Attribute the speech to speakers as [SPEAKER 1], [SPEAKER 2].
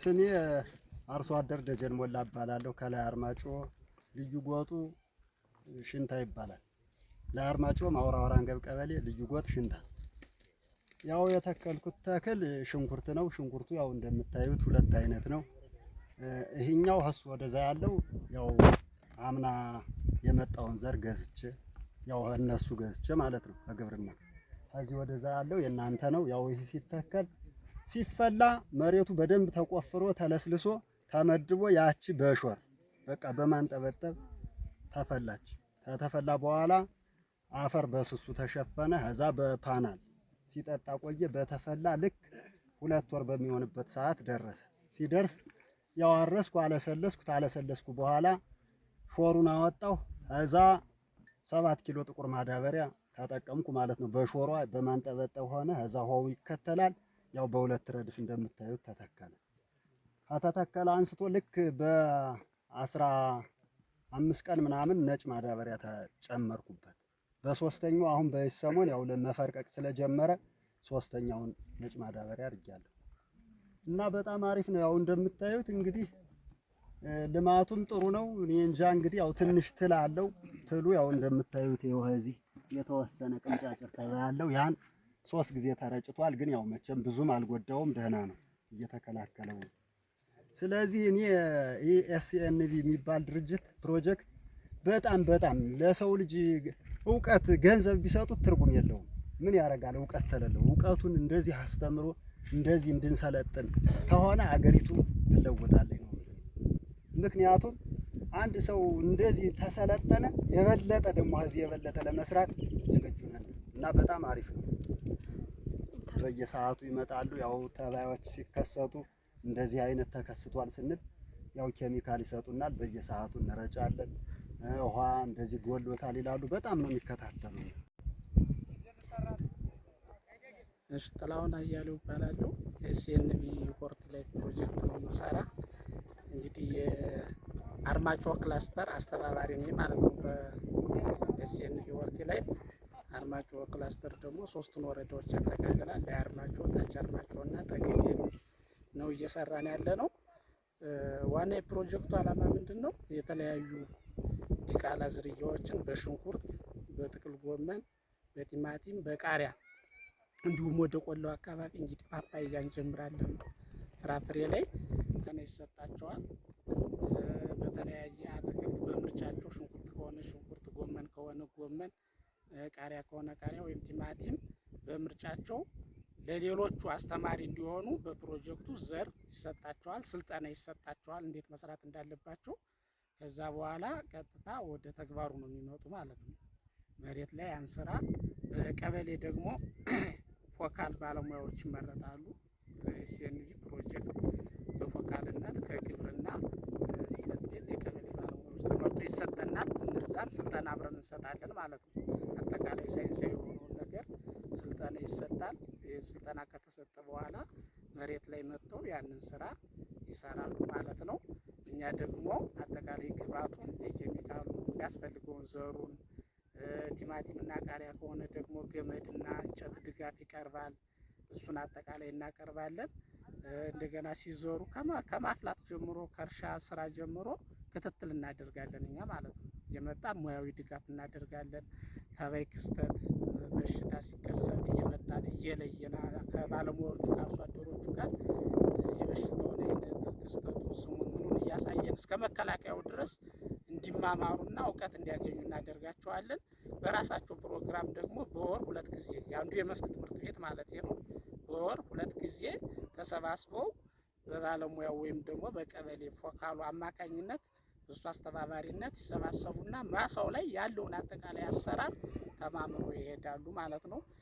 [SPEAKER 1] ስሜ አርሶ አደር ደጀን ሞላ እባላለሁ። ከላይ አርማጭሆ ልዩ ጎጡ ሽንታ ይባላል። ላይ አርማጭሆ ማውራ ወራንገብ ቀበሌ ልዩ ጎጥ ሽንታ። ያው የተከልኩት ተክል ሽንኩርት ነው። ሽንኩርቱ ያው እንደምታዩት ሁለት አይነት ነው። ይሄኛው እሱ ወደዛ ያለው ያው አምና የመጣውን ዘር ገዝቼ ያው እነሱ ገዝቼ ማለት ነው በግብርና። ከዚህ ወደዛ ያለው የእናንተ ነው። ያው ይህ ሲተከል ሲፈላ መሬቱ በደንብ ተቆፍሮ ተለስልሶ ተመድቦ ያቺ በሾር በቃ በማንጠበጠብ ተፈላች። ከተፈላ በኋላ አፈር በስሱ ተሸፈነ። ከዛ በፓናል ሲጠጣ ቆየ። በተፈላ ልክ 2 ወር በሚሆንበት ሰዓት ደረሰ። ሲደርስ ያው አረስኩ፣ አለሰለስኩ። ታለሰለስኩ በኋላ ሾሩን አወጣሁ። ከዛ 7 ኪሎ ጥቁር ማዳበሪያ ተጠቀምኩ ማለት ነው። በሾሯ በማንጠበጠብ ሆነ። ከዛ ውሃው ይከተላል። ያው በሁለት ረድፍ እንደምታዩት ተተከለ። ከተተከለ አንስቶ ልክ በ15 ቀን ምናምን ነጭ ማዳበሪያ ተጨመርኩበት። በሶስተኛው አሁን በዚህ ሰሞን ያው ለመፈርቀቅ ስለጀመረ ሶስተኛውን ነጭ ማዳበሪያ አድርጊያለሁ እና በጣም አሪፍ ነው። ያው እንደምታዩት እንግዲህ ልማቱም ጥሩ ነው። እኔ እንጃ እንግዲህ ያው ትንሽ ትል አለው። ትሉ ያው እንደምታዩት ይኸው እዚህ የተወሰነ ቅንጫጭር ያለው ያን 3 ጊዜ ተረጭቷል። ግን ያው መቼም ብዙም አልጎዳውም፣ ደህና ነው እየተከላከለው ነው። ስለዚህ እኔ ይህ SNV የሚባል ድርጅት ፕሮጀክት በጣም በጣም ለሰው ልጅ እውቀት ገንዘብ ቢሰጡት ትርጉም የለውም። ምን ያደርጋል እውቀት ተለለው። እውቀቱን እንደዚህ አስተምሮ እንደዚህ እንድንሰለጥን ተሆነ አገሪቱ ትለወጣለች ነው። ምክንያቱም አንድ ሰው እንደዚህ ተሰለጠነ የበለጠ ደግሞ ከዚህ የበለጠ ለመስራት ዝግጁ ነን እና በጣም አሪፍ ነው። በየሰዓቱ ይመጣሉ። ያው ተባዮች ሲከሰቱ እንደዚህ አይነት ተከስቷል ስንል ያው ኬሚካል ይሰጡናል። በየሰዓቱ እንረጫለን። ውሃ እንደዚህ ጎሎታል ይላሉ። በጣም ነው የሚከታተሉ።
[SPEAKER 2] እሺ፣ ጥላሁን አያሌው እባላለሁ። SNV Hort Life ፕሮጀክት ነው የምሰራ። እንግዲህ የአርማጭሆ cluster አስተባባሪ ነኝ ማለት ነው በ SNV Hort Life። አርማጭሆ cluster ደግሞ ሶስቱን ወረዳዎች ያጠቃልላል። ላይ አርማጭሆ፣ ታች አርማጭሆ እና ጠገዴ ነው እየሰራን ያለ ነው። ዋና የፕሮጀክቱ ዓላማ ምንድን ነው? የተለያዩ ዲቃላ ዝርያዎችን በሽንኩርት፣ በጥቅል ጎመን፣ በቲማቲም፣ በቃሪያ እንዲሁም ወደ ቆላው አካባቢ እንግዲህ ፓፓያ እንጀምራለን። ፍራፍሬ ላይ ተና ይሰጣቸዋል። በተለያየ አትክልት በምርጫቸው ሽንኩርት ከሆነ ሽንኩርት፣ ጎመን ከሆነ ጎመን፣ ቃሪያ ከሆነ ቃሪያ ወይም ቲማቲም በምርጫቸው ለሌሎቹ አስተማሪ እንዲሆኑ በፕሮጀክቱ ዘር ይሰጣቸዋል፣ ስልጠና ይሰጣቸዋል፣ እንዴት መስራት እንዳለባቸው። ከዛ በኋላ ቀጥታ ወደ ተግባሩ ነው የሚመጡ ማለት ነው። መሬት ላይ ያን ስራ በቀበሌ ደግሞ focal ባለሙያዎች ይመረጣሉ። ለ SNV ፕሮጀክት በ focal ነት ከግብርና ጽሕፈት ቤት የቀበሌ ባለሙያዎች ተመርጦ ይሰጠናል። እነዛን ስልጠና አብረን እንሰጣለን ማለት ነው። አጠቃላይ ሳይንሳዊ የሆነውን ነገር ስልጠና ይሰጣል። ይህ ስልጠና ከተሰጠ በኋላ መሬት ላይ መጥተው ያንን ስራ ይሰራሉ ማለት ነው። እኛ ደግሞ አጠቃላይ ግብአቱን የኬሚካሉ የሚያስፈልገውን ዘሩን፣ ቲማቲም እና ቃሪያ ከሆነ ደግሞ ገመድና እንጨት ድጋፍ ይቀርባል። እሱን አጠቃላይ እናቀርባለን። እንደገና ሲዘሩ ከማፍላት ጀምሮ ከእርሻ ስራ ጀምሮ ክትትል እናደርጋለን እኛ ማለት ነው። እየመጣን ሙያዊ ድጋፍ እናደርጋለን። ተባይ ክስተት፣ በሽታ ሲከሰት እየመጣን እየለየን ከባለሙያዎቹ ከአርሶ አደሮቹ ጋር የበሽታ ይህን እስከ መከላከያው ድረስ እንዲማማሩና እውቀት እንዲያገኙ እናደርጋቸዋለን። በራሳቸው ፕሮግራም ደግሞ በወር 2 ጊዜ የአንዱ የመስክ ትምህርት ቤት ማለት ነው። በወር 2 ጊዜ ተሰባስበው በባለሙያው ወይም ደግሞ በቀበሌ ፎካሉ አማካኝነት እሱ አስተባባሪነት ይሰባሰቡና ማሳው ላይ ያለውን አጠቃላይ አሰራር ተማምሮ ይሄዳሉ ማለት ነው።